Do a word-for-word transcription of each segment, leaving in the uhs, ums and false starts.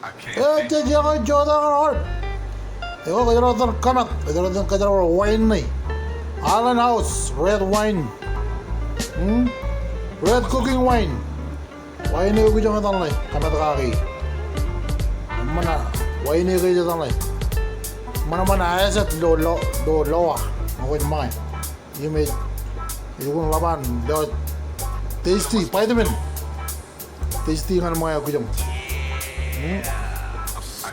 Ej, ej, ej, ej, jota ñan aolep. Eo, kōjro iten kamat, kōjro iten, kōjro bar wine ṇe. Island House, red wine. Hmm? Red cooking wine. Wine eo kijoñ etal ṇe, kamat kaki. Eṃṃan, wine eo kijoñ etal ṇe. Eṃṃan, eṃṃan, aeset ilo, ilo, ilo lowa. Ṃokta ṃōñā. Im ej, ej lukkuun ḷap an, ilo tasty, vitamin. Tasty ñan ṃōñā eo kijoñ. Hmm?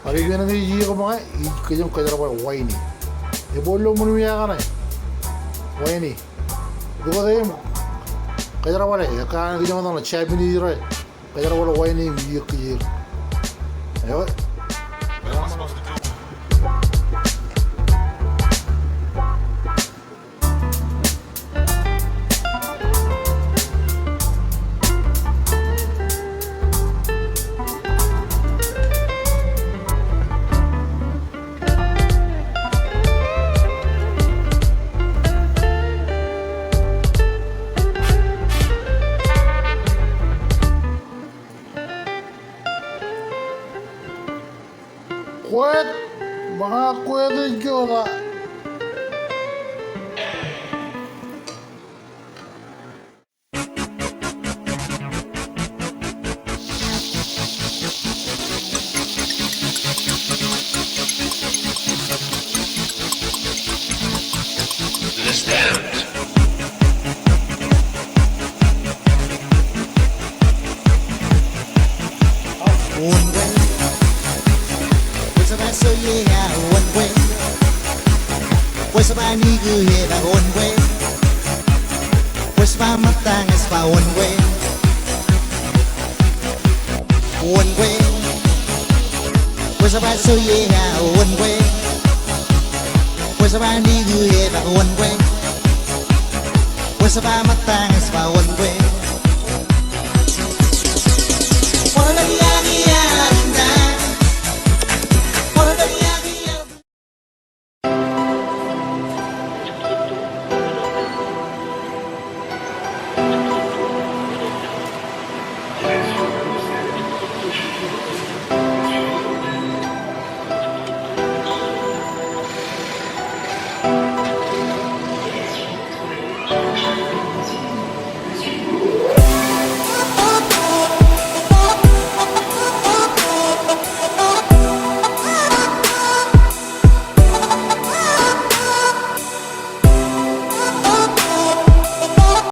Bar ippān ñe ij iiō ṃōñā, ij kijoñ kōjerbale wine. Eboḷ ilo ṃōṇōṇō eo kaṇe. Wine. Ijoko te im kōjerbale, ekkā an kijoñ etal ṇe Japanese ro. Kōjerbale wine im iiō kijeer. Eo. Kwōj, ṃōñā kwōj ej jota. Wōn bwe? Kwōsōba soye aō wōn bwe? Kwōsōba nikū epaak wōn bwe? Kwōsōba ṃōttañ ej ba wōn bwe? Wōn bwe? Kwōsōba soye aō wōn bwe? Kwōsōba nikū epaak wōn bwe? Kwōsōba ṃōttañ ej ba wōn bwe?